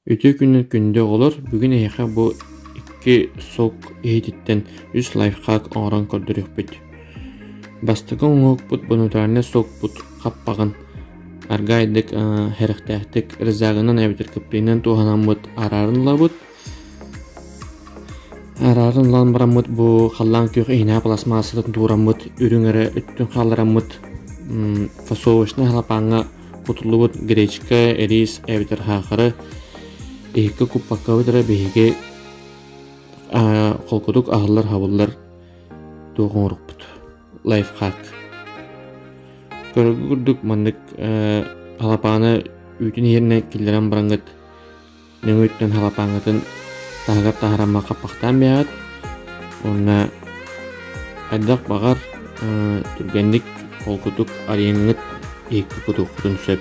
Үтүө күнүнэн күндү оҕолор, бүгүн эһиэхэ бу икки сок иһититтэн үс лайфхак оҥорон көрдөрүөхпүт. Бастакы оҥоһукпут бу натуральнай сокпут хаппаҕын аргаайдык сэрэхтээхтик рызагынан эбэтэр кыптыйынан туһанаммыт арааран ылабыт. Арааран ылан бараммыт бу халлаан күөх иһинээх пластмассатын туураммыт үрүҥ эрэ өттүн хааллараммыт фасовочнай халапааҥҥа кутуллубут гречка, рис эбэтэр саахары иһиккэ куппаккабыт эрэ биһиги холкутук аһыллар-хабыллар туох оҥорукпут лайфхак. Көрөргө курдук маннык халапааны үүтүн иһэринэн киллэрэн бараҥҥыт нөҥүөттэн халапааҥҥытын таһыгар таһарамма хаппахтаан биэҕит уонна хайдах баҕар түргэнник холкутук арыйаҥҥыт иһиккэ кутуоххутун сөп.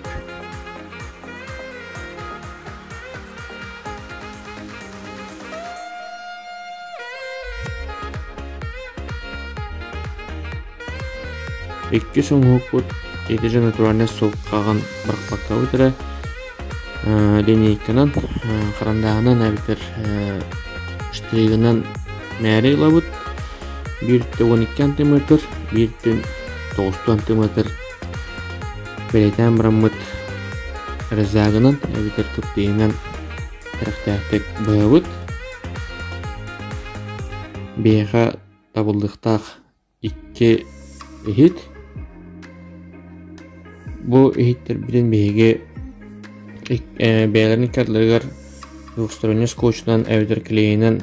Иккис оҥоһукпут ити же натуральнай суолкаҕын бырахпаккабыт эрэ линейканан, харандааһынан эбэтэр штригынан мээрэ ылабыт. Биир 12 сантиметр, биир 9 сантиметр бэлиэтээн бараммыт резагынан эбэтэр кыптыйынан сэрэхтээхтик быһабыт. Биһиэхэ табыллыахтаах икки иһит. Бу иһиттэрбитин биһиги бэйэлэрин икки двухсторонний скотчунан эбэтэр клейинэн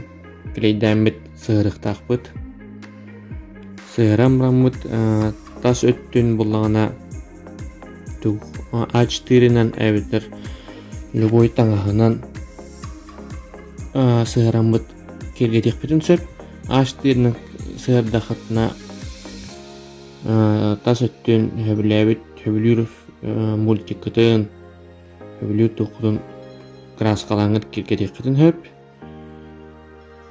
клейдээммит сыһыарыахтаахпыт. Сыһыаран бараммыт тас өттүн буллаҕына А4-нан эбэтэр любой таҥаһынан сыһыараммыт киэргэтиэхпитин сөп. А4-нан сыһыардахытына тас өттүн сөбүлээбит сөбүлүүр мультиккытын, сөбүлүүр туоххутун кырааскалааҥҥыт киэргэтиэххитин сөп.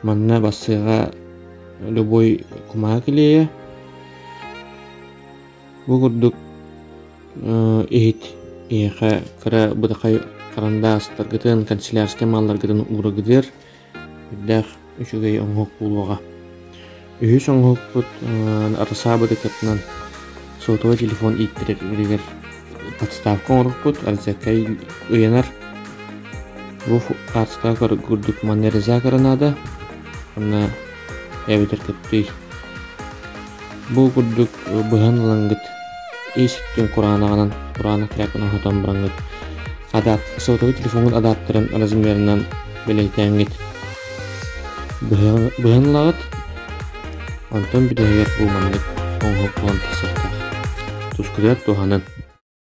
Манна бассыаҕа любой кумааҕы килиэйэ. Бу курдук иһит эйиэхэ кыра бытахай харандаастаргытын, канцелярскай малларгытын уурагытыгар үрдээх үчүгэй оҥоһук буолуоҕа. Үһүс оҥоһукпут арасаабытыкытынан сотовай телефон ииттэрэригэр подставка оҥорбуппут, розетка ыйанар. Бу хаартыскаҕа курдук манна резакара наада, уонна эбэтэр кыптый. Бу курдук быһан ылаҥҥыт ис өттүн кураанаҕынан кураанах тряпканан сотон бараҥҥыт сотовай телефоҥҥут адаптерын размерынан бэлиэтээҥҥит быһан ылаҕыт. Онтон бүтэһигэр бу маннык оҥоһук буолан тахсыахтаах. Тускутугар туһанын.